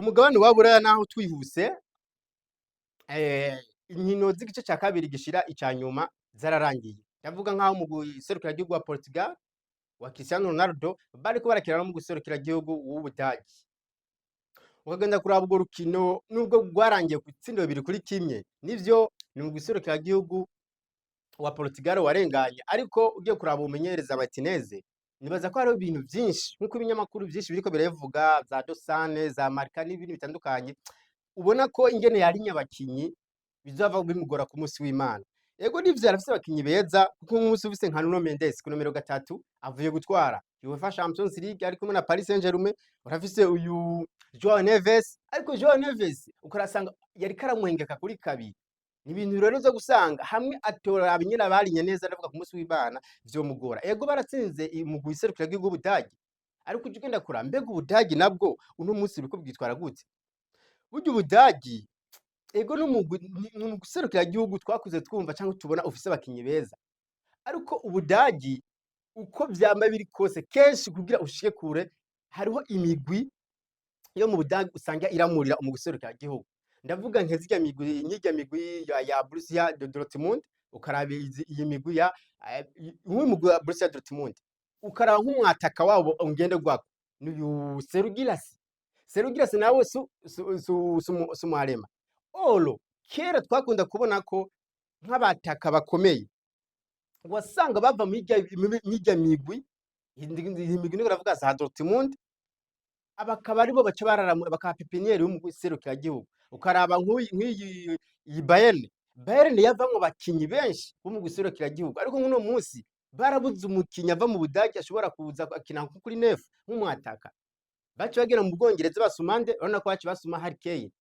Ku mugabane wa Buraya naho, twihuse, inkino z'igice ca kabiri gishira ica nyuma zararangiye. Ndavuga nk'aho mu gihugu wa Portugal wa Cristiano Ronaldo bariko barakina no mu gihugu w'Ubudagi. Ukagenda kuraba urwo rukino, nubwo rwarangiye ku bitsindo 2-1, nivyo ni mu gihugu wa Portugal warenganye, ariko ugiye kuraba umumenyereza Martinez, nibaza ko hariho ibintu vyinshi nk'uko ibinyamakuru vyinshi biriko birabivuga, za Dosane, za Marca n'ibindi bitandukanye, ubona ko ingene yarinye abakinyi bizova bimugora ku munsi w'Imana. Ego nivyo, arafise abakinyi beza, kuko nk'umunsi ufise nka Nuno Mendes ku nomero 3 avuye gutwara UEFA Champions League ari kumwe na Paris Saint-Germain, urafise uyu Joao Neves, ariko Joao Neves ukarasanga yariko aramwengeka kuri kabiri. Ni ibintu rero uza gusanga hamwe atora nyene abarinye neza, ndavuga ku munsi w'Imana vyomugora. Ego baratsinze umugwi serukiragihugu w'Ubudagi, ariko uje ugenda kuraba, mbega Ubudagi nabwo uno munsi buriko bwitwara gute? Burya Ubudagi, ego n'umugwi, ni umugwi serukiragihugu twakuze twumva canke tubona ufise abakinyi beza, ariko Ubudagi uko vyama biri kose, kenshi kugira ushike kure hariho imigwi yo mu Budagi usanga iramurira umugwi serukiragihugu. Ndavuga nka zirya migwi, nk'irya migwi ya Borussia de Dortmund, ukaraba iyi migwi ya nk'uyu mugwi wa Borussia Dortmund, ukaraba nk'umwataka wabo ngenderwako n'uyu Serhou Guirassy. Serhou Guirassy nawe su muharema olo kera twakunda kubona ko nk'abataka bakomeye wasanga bava mw'irya migwi, iyi migwi niko ndavuga za Dortmund, abakaba aribo baca barara bakaba pépinière y'umugwi serukiragihugu. Ukaraba nk'uyu nk'iyi iyi Bayern yavamwo abakinyi benshi bo mu serukiragihugu, ariko nk'uno munsi barabuze umukinyi ava mu Budagi ashobora kuza akina nko kuri neuf nk'umwataka. Baca bagera mu Bwongereza basuma nde? Urabona ko baciye basuma Harry Kane.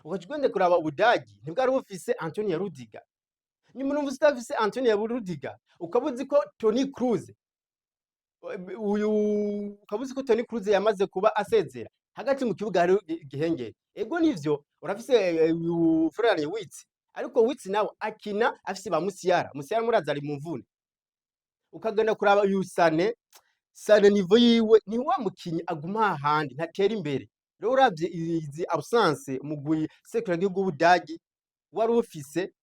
Ugaca ugenda kuraba, Ubudagi ntibwari bufise Antonio Rudiger. Nyuma numva udafise Antonio Rudiger, ukaba uzi ko Toni Kroos uyu, ukaba uzi ko Toni Kroos yamaze kuba asezera, hagati mu kibuga hariho igihengeri. Ego nivyo, urafise uyu Florian Wirtz, ariko Wirtz nawe akina afise ba Musiala. Musiala murazi ari mu mvune. Ukagenda kuraba uyu Sane, Sane niveau yiwe ni wa mukinyi aguma hahandi, ntatera imbere. Rero uravye izi absence umugwi serukiragihugu w'Ubudagi wari ufise,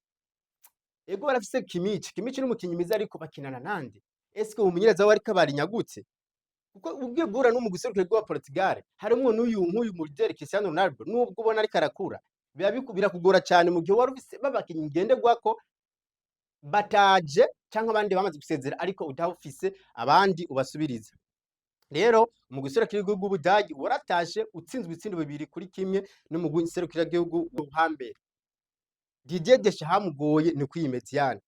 ego barafise Kimmich. Kimmich ni umukinyi mwiza, ariko bakinana nande? Eske umumenyereza we ariko abarinyagutse? Kuko ugiye guhura n'umugwi serukiragihugu wa Portugal harimwo n'uyu, nk'uyu mu leader Cristiano Ronaldo, nubwo ubona ariko arakura, biba birakugora cyane mu gihe wari ufise babakinyi ngenderwako bataje canke abandi bamaze gusezera, ariko udafise abandi ubasubiriza. Rero umugwi serukiragihugu w'Ubudagi waratashe utsinzwe ibitsindo 2-1 n'umugwi serukiragihugu wo hambere. Didier Deschamps hamugoye ni kwiyi médiane.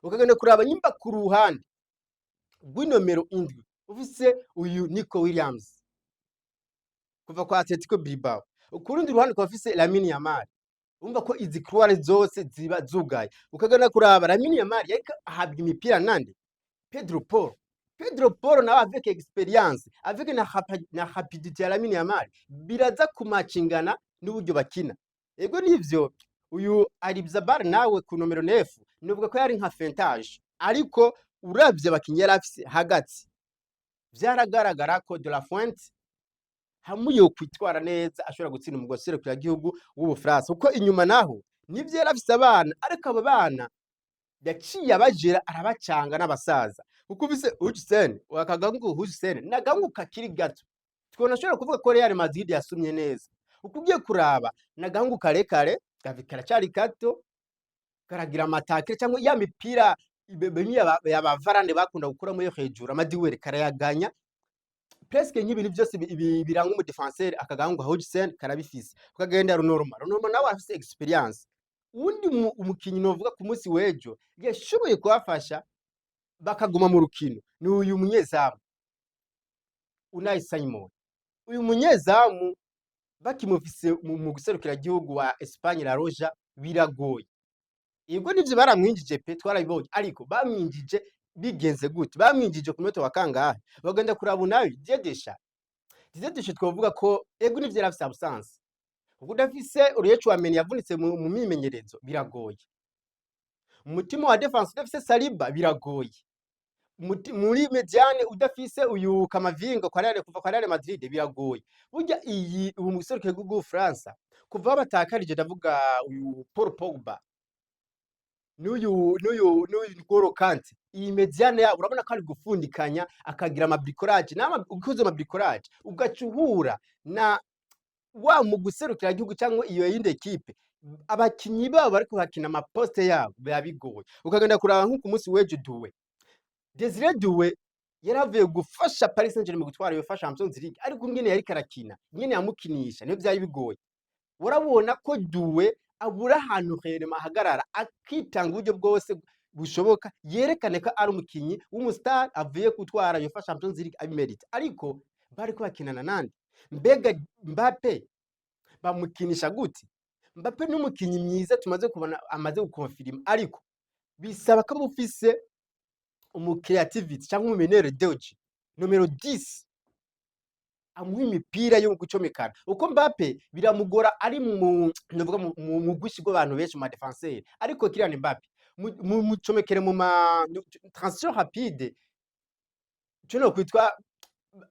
Ukagenda kuraba nyimba ku ruhande rw'inomero 7 ufise uyu Nico Williams kuva kwa Atletico Bilbao, ku rundi ruhande ukaba ufise Lamine Yamal, urumva ko izi couloir zose ziba zugaye. Ukagenda kuraba Lamine Yamal yariko ahabwa imipira nande? Pedro Porro. Pedro Porro nawe avec expérience, avec na rapidité ya Lamine Yamal, biraza kumacingana n'uburyo bakina. Ego nivyo, uyu Oyarzabal nawe ku nomero 9 nuvuga ko yari nka feintage, ariko uravye abakinyi yari afise hagati, vyaragaragara ko De La Fuente hamwe yokwitwara neza ashobora gutsinda umugwi serukiragihugu w'Ubufaransa, kuko inyuma naho nivyo yari afise abana, ariko abo bana yaciye abajera arabacanga n'abasaza, kuko ufise Huijsen, akagahungu Huijsen n'agahungu kakiri gato. Twona ashobora kuvuga ko Real Madrid yasumye neza, uko ugiye kuraba n'agahungu karekare karacari gato, karagira ama tacle cyangwa ya mipira bimwe ya ba Varane bakunda gukuramo yo hejuru, ama duel karayaganya, presque nk'ibintu byose biranga umu défenseur, akagahungu Huijsen karabifise. Ukagenda Le Normand, Le Normand nawe afise expérience. Uwundi umukinyi novuga ku munsi w'ejo yashoboye kubafasha bakaguma mu rukino ni uyu munyezamu Unai Simon. Uyu munyezamu bakimufise mu gihugu wa Espagne La Roja biragoye. Yego nivyo, baramwinjije pe, twarabibonye, ariko bamwinjije bigenze gute? Bamwinjije ku munota wa kangahe? Bagenda kuraba nawe Didier Deschamps. Didier Deschamps twovuga ko ego nivyo yarafise absence, kuko udafise Aurélien Tchouameni yavunitse mu myimenyerezo biragoye. Umutima wa défense udafise Saliba biragoye. Muri médiane udafise uyu Camavinga kwa Real, kuva kwa Real Madrid, biragoye. Burya iyi ubu mu giserukiro bw'Ubufaransa, kuva aho batakarije, ndavuga uyu Paul Pogba n'uyu N'Golo Kante, iyi médiane yabo urabona ko ari gufundikanya, akagira ama bricolage nama ukoze ama bricolage, ugaca uhura na wa mu guserukira igihugu cyangwa iyo yindi ekipe, abakinyi babo bariko bakina ama poste yabo, biba bigoye. Ukagenda kuraba nko ku munsi w'ejo, Doué, Desire Doué yaravuye gufasha Paris Saint-Germain gutwara UEFA Champions League, ariko ingene yariko arakina, ingene yamukinisha, niyo vyari bigoye. Urabona ko Doué abura ahantu herema ahagarara, akitanga uburyo bwose bushoboka yerekane ko ari umukinyi w'umu star avuye gutwara UEFA Champions League, abimerita. Ariko bariko bakinana nande? Mbega Mbappe bamukinisha gute? Mbappe ni umukinyi mwiza tumaze kubona, amaze gukonfirima, ariko bisaba ko ufise umu creativity cyangwa umu meneur de jeu numéro 10 amuha imipira yo gucomekana, uko Mbappe biramugora ari mu ndavuga mu gwishi rw'abantu benshi, mu défenseur. Ariko Kylian Mbappe mucomekere mu ma transition rapide, cyo no kwitwa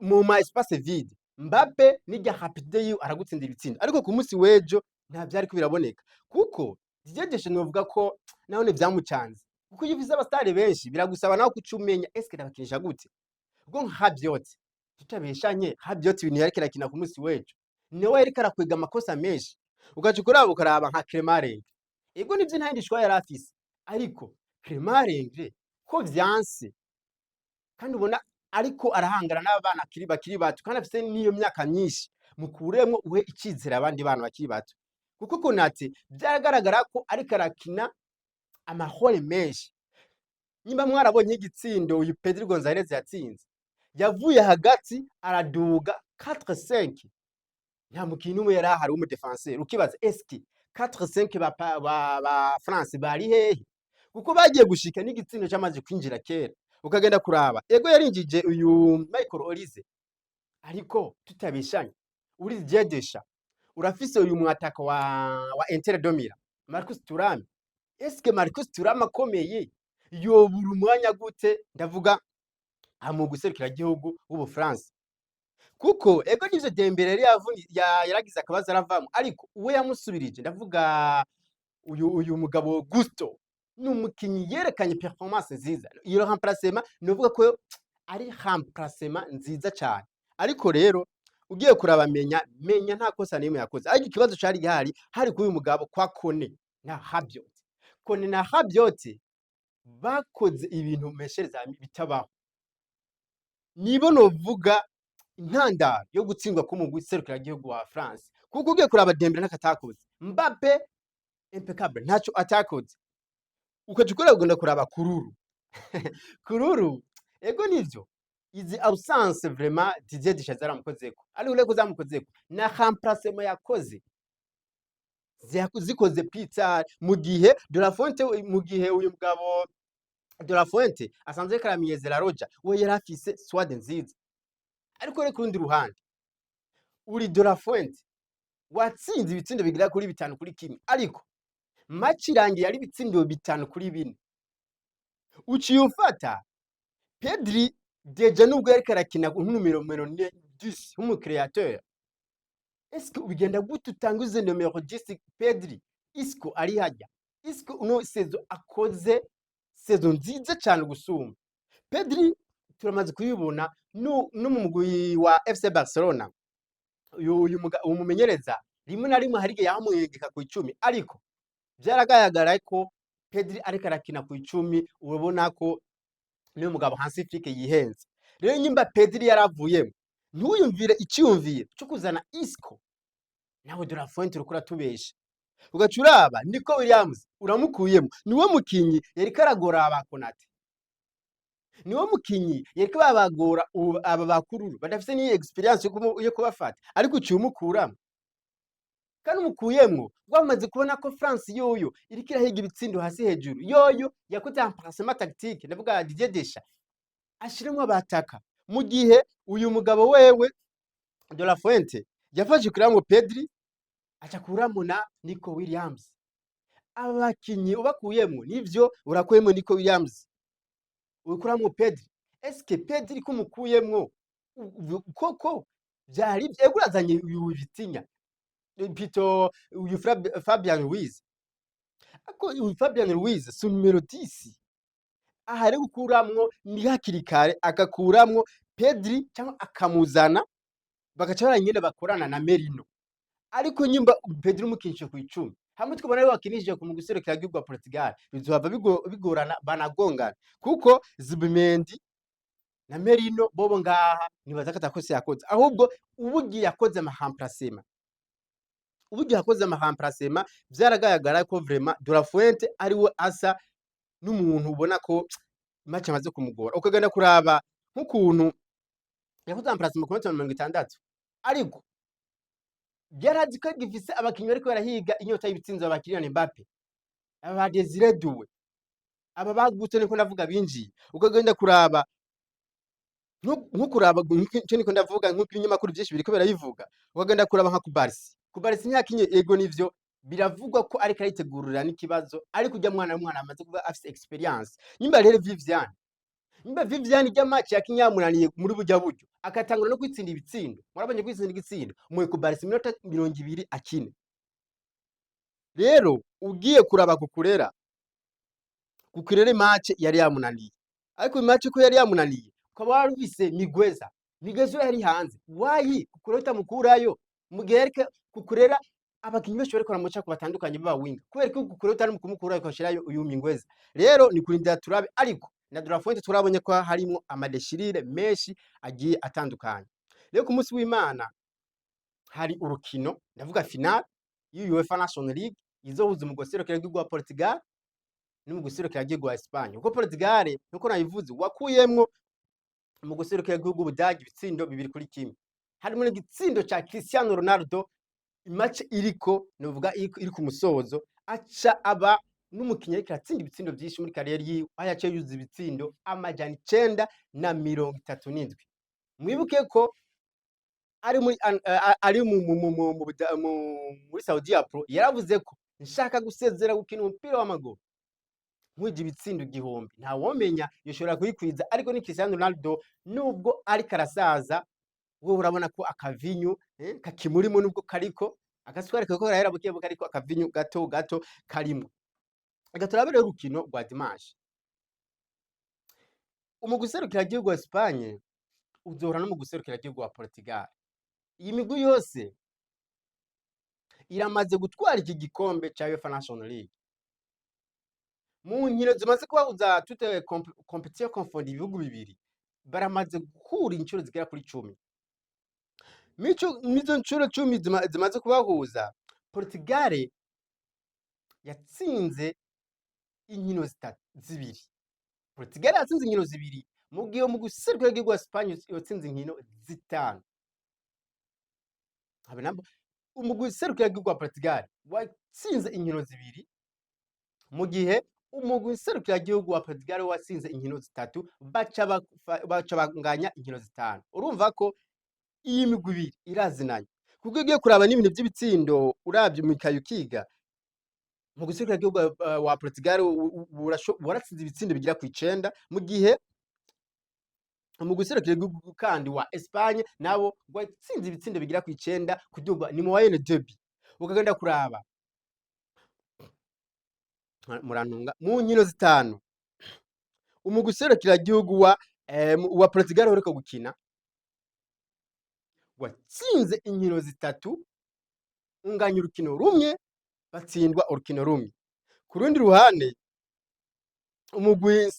mu ma espace vide, Mbappe nijya rapide yiwe aragutsindira ibitsindo. Ariko ku munsi w'ejo nta vyariko biraboneka, kuko Didier Deschamps novuga ko nahone vyamucanze, kuko iyo ufise abasitari benshi biragusaba nawe kuca umenya: eske ndabakinisha gute? Ubwo nka Rabiot, tutabeshanye, Rabiot ibintu yariko arakina ku munsi w'ejo, niwe yariko arakwega amakosa menshi. Ugaca ukuraba, ukaraba nka Clement Lenglet, ego nivyo, nta yindi choix yari afise, ariko Clement Lenglet ko vyanse, kandi ubona ariko arahangana n'abana bakiri bato, kandi afise n'iyo myaka myinshi, mukuremwo uhe icizere abandi bana bakiri bato, kuko Konate vyaragaragara ko ariko arakina amahore menshi. Nimba mwarabonye igitsindo uyu Pedri Gonzalez yatsinze, yavuye hagati araduga 4-5, nta mukinyi n'umwe yari ahari w'umu défenseur. Ukibaza: eske 4-5 ba France bari hehe? Kuko bagiye gushika n'igitsindo cyamaze kwinjira kera. Ukagenda kuraba, ego yarinjije uyu Michael Olise, ariko tutabishanye, uri Didier Deschamps, urafise uyu mwataka wa Inter de Milan, Marcus Thuram. Eske Marcus Thuram akomeye yobura umwanya gute, ndavuga mu guserukira igihugu w'Ubufaransa? Kuko ego nivyo, Dembele yari yaragize akabazo aravamo, ariko uwo yamusubirije, ndavuga uyu mugabo Gusto, ni umukinyi yerekanye performance nziza. Iyo remplacement novuga ko ari remplacement nziza cyane. Ariko rero ugiye kuraba, menya nta kosa n'imwe yakoze, ariko ikibazo cari gihari hari kuri uyu mugabo kwa Kone na Rabiot. Kone na Rabiot bakoze ibintu meshereza bitabaho, nibo novuga intandaro yo gutsindwa k'umugwi serukiragihugu wa France, kuko ugiye kuraba Dembele ntako atakoze, Mbappe impeccable, ntaco atakoze. Ukaja ukora, kugenda kuraba Kururu, Kururu, ego nivyo, izi absence vraiment Didier Deschamps zaramukozeko, ariko ureko zamukozeko na remplacement yakoze zikoze pizza, mu gihe De La Fuente, mu gihe uyu mugabo De La Fuente asanzwe ariko aramiyezera Roja, we yari afise squad nziza. Ariko rero ku rundi ruhande, uri De La Fuente watsinze ibitsindo bigera kuri 5-1, ariko match irangiye ari ibitsindo 5-4, uciye ufata Pedri déjà, nubwo yariko arakina nk'numéro 10 nk'umu créateur. Est-ce que bigenda gute utanguze numéro 10 Pedri, Isco ari hajya? Isco uno saison akoze saison nziza cyane gusumba Pedri. Turamaze kubibona no mu mugwi wa FC Barcelona, uyu umumenyereza rimwe na rimwe hari igihe yamwegeka ku 10, ariko vyaragaragara ko Pedri ariko arakina ku 10. Urabona ko niyo mugabo Hansi Flick yihenze. Rero nyimba Pedri yaravuyemo, ntuyumvire iciyumviro cyo kuzana Isco, nawe De La Fuente uriko uratubesha. Ugaca uraba Nico Williams uramukuyemo, niwe mukinyi yariko aragora aba Konate, niwe mukinyi yariko babagora aba bakururu badafise n'iyi expérience yo kubafata, ariko uciye umukuramo, kandi umukuyemwo wamaze kubona ko France yoyo iriko irahiga ibitsindo hasi hejuru. Yoyo yakoze remplacement tactique, ndavuga Didier Deschamps, ashiremwo abataka, mu gihe uyu mugabo wewe De La Fuente yafashe kuramwo Pedri, aca kuramwo na Nico Williams. Abakinyi ubakuyemwo, nivyo, urakuyemwo Nico Williams, ukuramwo Pedri. Eske Pedri ko umukuyemwo koko vyari ego urazanye uyu Vitinha, plutôt uyu Fabian Ruiz, ariko uyu Fabian Ruiz si numéro 10. Aha rero gukuramwo ni hakiri kare, agakuramwo Pedri cyangwa akamuzana, bagaca bara nyene bakorana na Merino. Ariko nyimba Pedri umukinishije ku 10, hamwe twabona ariwe wakinishije ku mugwi serukiragihugu wa Portugal, bizohava bigorana, banagongana, kuko Zubimendi na Merino bobo ngaha nibaza ko atakosa yakoze, ahubwo ubugiye yakoze ama remplacement, uburyo yakoze ama remplacement vyaragaragara ko vraiment De La Fuente ariwe asa n'umuntu ubona ko match amaze kumugora. Ukagenda kuraba nk'ukuntu yakoze remplacement ku minota 60, ariko yarazi ko gifise abakinyi bariko barahiga inyota y'ibitsinzo, ba Kylian Mbappe, aba ba Desire Doué, aba bagutse niko ndavuga binjiye. Ukagenda kuraba nko kuraba nco niko ndavuga, nk'uko ibinyamakuru vyinshi biriko birabivuga, ukagenda kuraba nka Cubarsi. Cubarsi ntiyakinye, ego nivyo, biravugwa ko ariko aritegurira n'ikibazo, ariko urya mwana w'umwana amaze kuba afise expérience. Nyimba rero Vivian, nyimba Vivian irya match yakinye yamunaniye muri burya buryo, akatangura no kwitsinda ibitsindo, murabonye kwitsinda igitsindo, muhe Cubarsi iminota 20 akine. Rero ugiye kuraba Cucurella, Cucurella match yari yamunaniye, ariko match ko yari yamunaniye ukaba warufise Mingueza, Mingueza yari hanze, wayi Cucurella utamukurayo mu gihe yariko Cucurella, abakinyi benshi bariko baramuca ku batandukanye baba winga, kubera ko Cucurella utari mu kumukurayo ukashirayo uyu Mingueza. Rero ni kurindira turabe, ariko na De La Fuente turabonye ko harimwo ama déchirures menshi agiye atandukanye. Rero ku munsi w'Imana hari urukino, ndavuga finale y'UEFA UEFA National League, izohuza umugwi serukiragihugu wa Portugal n'umugwi serukiragihugu wa Espagne, kuko Portugal nkuko nabivuze wakuyemwo umugwi serukiragihugu w'Ubudagi ibitsindo 2-1, harimo n'igitsindo ca Cristiano Ronaldo. Match iriko novuga iri ku musozo, aca aba n'umukinyi ariko aratsinda ibitsindo vyinshi muri carrière yiwe, aho yaciye yuzuza ibitsindo 937. Mwibuke ko ari muri ari muri Saudia Pro, yaravuze ko nshaka gusezera gukina umupira w'amaguru nkwije ibitsindo 1000. Ntawomenya, yoshobora kuyikwiza, ariko ni Cristiano Ronaldo, nubwo ariko arasaza, wowe urabona ko akavinyu kakimurimo, nubwo kariko agaswari kariko karahera buke buke, ariko akavinyu gato gato karimo. Reka turabe rero urukino rwa dimanche. Umugwi serukiragihugu wa Espagne uzohura n'umugwi serukiragihugu wa Portugal. Iyi migwi yose iramaze gutwara iki gikombe ca UEFA National League. Mu nkino zimaze kubahuza, toutes compétitions confondues, ibihugu bibiri baramaze guhura inshuro zigera kuri 10. Mizo nshuro 10 zimaze kubahuza, Portugal yatsinze inkino zitatu, zibiri. Portugal yatsinze inkino zibiri, mu gihe mu guserukira wa Espagne yatsinze inkino zitanu. Habe namba umugwi serukiragihugu wa Portugal watsinze inkino zibiri, mu gihe umugwi serukiragihugu wa Portugal watsinze inkino zitatu, baca banganya inkino zitanu. Urumva ko iyi migwi ibiri irazinanye, kuko ugiye kuraba n'ibintu by'ibitsindo, uravye mu ikaye ukiga, mu gihugu wa Portugal waratsinze ibitsindo bigera ku 9, mu gihe mu igihugu kandi wa Espagne nabo watsinze ibitsindo bigera ku 9, kuduga ni moyenne de buts. Ukagenda kuraba, murantunga, mu nkino zitanu umugwi serukiragihugu wa Portugal uheruka gukina, watsinze inkino zitatu, unganya urukino rumwe, batsindwa urukino rumwe. Ku rundi ruhande, umugwi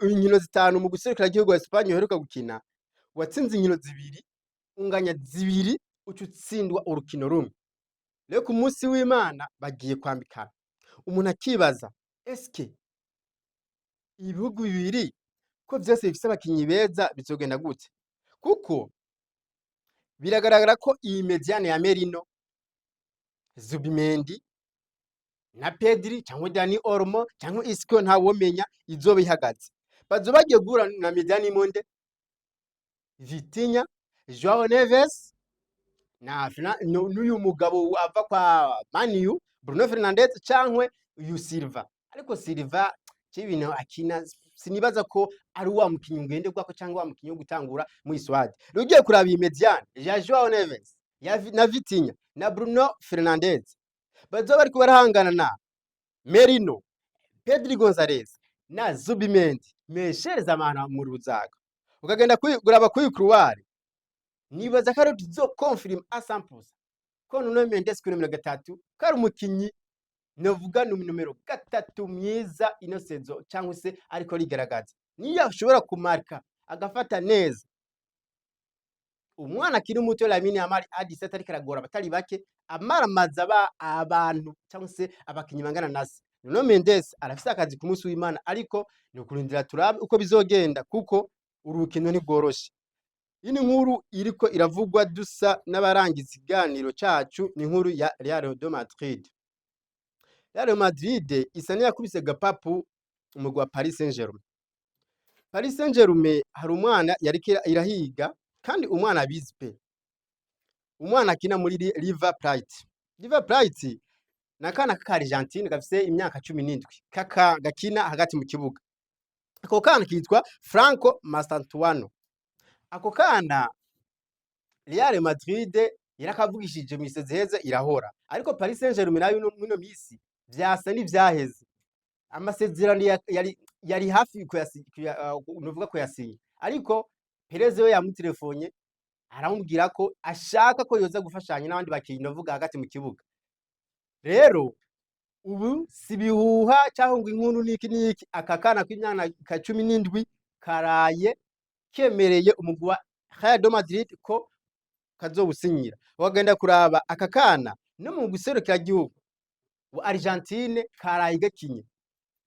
inkino zitanu umugwi serukiragihugu wa Espagne uheruka gukina, watsinze inkino zibiri, unganya zibiri, uca utsindwa urukino rumwe. Rero ku munsi w'Imana bagiye kwambikana. Umuntu akibaza: eske ibihugu bibiri ko vyose bifise abakinyi beza, bizogenda gute? Kuko biragaragara ko iyi médiane ya Merino, Zubimendi na Pedri cyangwa Dani Olmo cyangwa Isco, ntawomenya, izoba ihagaze. Bazoba bagiye guhura na médiane Monde, Vitinha, Joao Neves na n'uyu mugabo ava kwa Man U, Bruno Fernandes, cyangwa uyu Silva. Ariko Silva cy'ibintu akina Sinibaza ko ari wa mukinyi ngenderwako cyangwa wa mukinyi wo gutangura muri squad. Rero ugiye kuraba iyi médiane ya Joao Neves na Vitinha na Bruno Fernandes, bazoba bariko barahangana na Merino, Pedri Gonzalez na Zubimendi, meshereza amana mu ruzaga. Ukagenda kuraba kuri couloir, nibaza ko ari tuzoconfirme à 100% ko Nuno Mendes kuri 30 ko ari umukinyi novuga ni numero 3 mwiza ino saison, cyangwa se ariko rigaragaza niyo ashobora kumarka agafata neza umwana akiri muto Lamine Yamal à 17, ariko aragora abatari bake, amaramaza aba abantu cyangwa se abakinyi bangana na se. Nuno Mendes arafise akazi ku munsi w'Imana, ariko ni ukurindira turabe uko bizogenda, kuko urukino ntigworoshe. Iyi ni nkuru iriko iravugwa. Dusa n'abarangiza ikiganiro cacu, ni inkuru ya Real de Madrid. Real Madrid isa n'iyakubise gapapu umugwi wa Paris Saint-Germain. Paris Saint-Germain hari umwana yariko irahiga, kandi umwana abizi pe, umwana akina muri River Plate. River Plate ni akana k'aka Argentine gafise imyaka 17, kaka gakina hagati mu kibuga. Ako kana kitwa Franco Mastantuano. Ako kana Real Madrid yarakavugishije mu isezi heze irahora, ariko Paris Saint-Germain nayo mwino misi vyasa n'ivyaheze. Amasezerano yari hafi nuvuga kuyasinya, ariko Perez we yamutelefone aramubwira ko ashaka ko yoza gufashanya n'abandi bakinyi, ndavuga hagati mu kibuga. Rero ubu si bihuha cyangwa ngo inkuru niki niki, aka kana k'imyaka ka 17 karaye kemereye umugwi wa Real de Madrid ko kazowusinyira. Wagenda kuraba aka kana no mu gihugu wa Argentine karaye gakinye,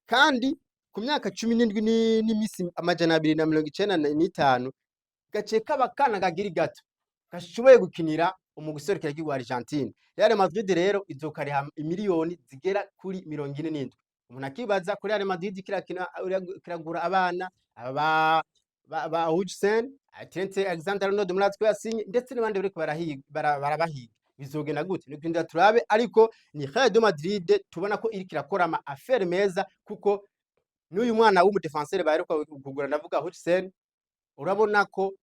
kandi ku myaka 17 n'imisi 295 gace kaba kana kagira gato gashoboye gukinira umugwi gihugu wa Argentine. Real Madrid rero izokariha imiliyoni zigera kuri 47. Umuntu akibaza kuri Real Madrid kirakina, kiragura abana aba ba Huijsen, Trent Alexander-Arnold murazi ko yasinye, ndetse n'abandi bariko barabahiga. Bizogenda gute? Ni kurinda turabe, ariko ni Real de Madrid tubona ko iriko irakora ama affaire meza, kuko n'uyu mwana w'umudefenseur baheruka kugura, ndavuga Huijsen, urabona ko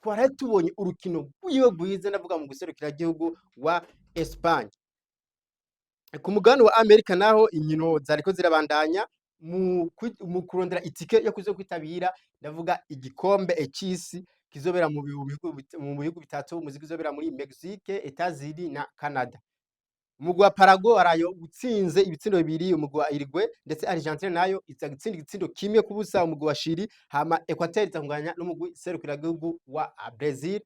twaraye tubonye urukino rwiwe rwiza, ndavuga mu gihugu wa Espagne. Ku mugabane wa Amerika naho inkino zariko zirabandanya mu kurondera itike yo kuza kwitabira, ndavuga igikombe c'isi kizobera mu bihugu bitatu, muzi kizobera muri Mexique, Etats-Unis na Canada. Umugwi wa Paraguay waraye utsinze ibitsindo 2 umugwi wa Uruguay, ndetse Argentine nayo iza gutsinda igitsindo 1-0 umugwi wa Chili. Hama Equateur iza kunganya n'umugwi serukiragihugu wa Brazil.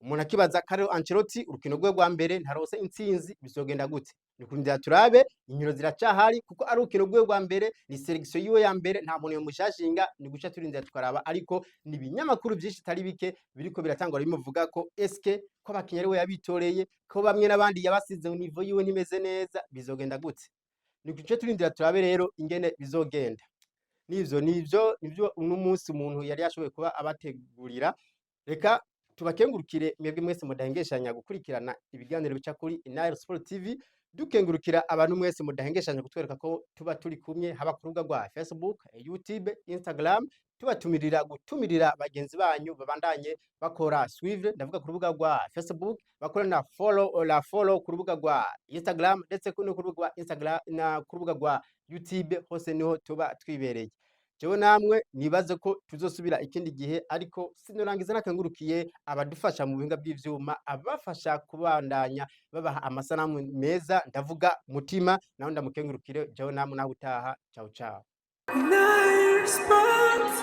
Umuntu akibaza Carlo Ancelotti, urukino rwe rwa mbere ntarose intsinzi, bizogenda gute? Ni kurindira turabe, inkino ziracahari, kuko ari urukino rwe rwa mbere, ni sélection yiwe ya mbere, nta muntu yomushashinga. Ni guca turindira tukaraba, ariko ni ibinyamakuru vyinshi bitari bike biriko biratangwa bimuvuga ko eske ko abakinyi ari we yabitoreye, ko bamwe n'abandi yabasize, niveau yiwe ntimeze neza, bizogenda gute? Ni guca turindira turabe rero ingene bizogenda. Nivyo uno munsi umuntu yari yashoboye kuba abategurira. Reka tubakengurukire mwebwe mwese mudahengeshanya gukurikirana ibiganiro bica kuri Nile Sport TV, dukengurukira abantu mwese mudahengeshanya kutwereka ko tuba turi kumwe, haba ku rubuga rwa Facebook, YouTube, Instagram. Tubatumirira gutumirira bagenzi banyu babandanye bakora suivre, ndavuga ku rubuga rwa Facebook, bakora na follow, la follow ku rubuga rwa Instagram, ndetse no ku rubuga rwa Instagram na ku rubuga rwa YouTube, hose niho tuba twibereye. Jewe namwe nibaze ko tuzosubira ikindi gihe, ariko sinorangiza nakengurukiye abadufasha mu buhinga bw'ivyuma, abafasha kubandanya babaha amasanamu meza, ndavuga Mutima, nawe ndamukengurukire. Jewe namwe nawe utaha. Ciao ciao. Nile Sports.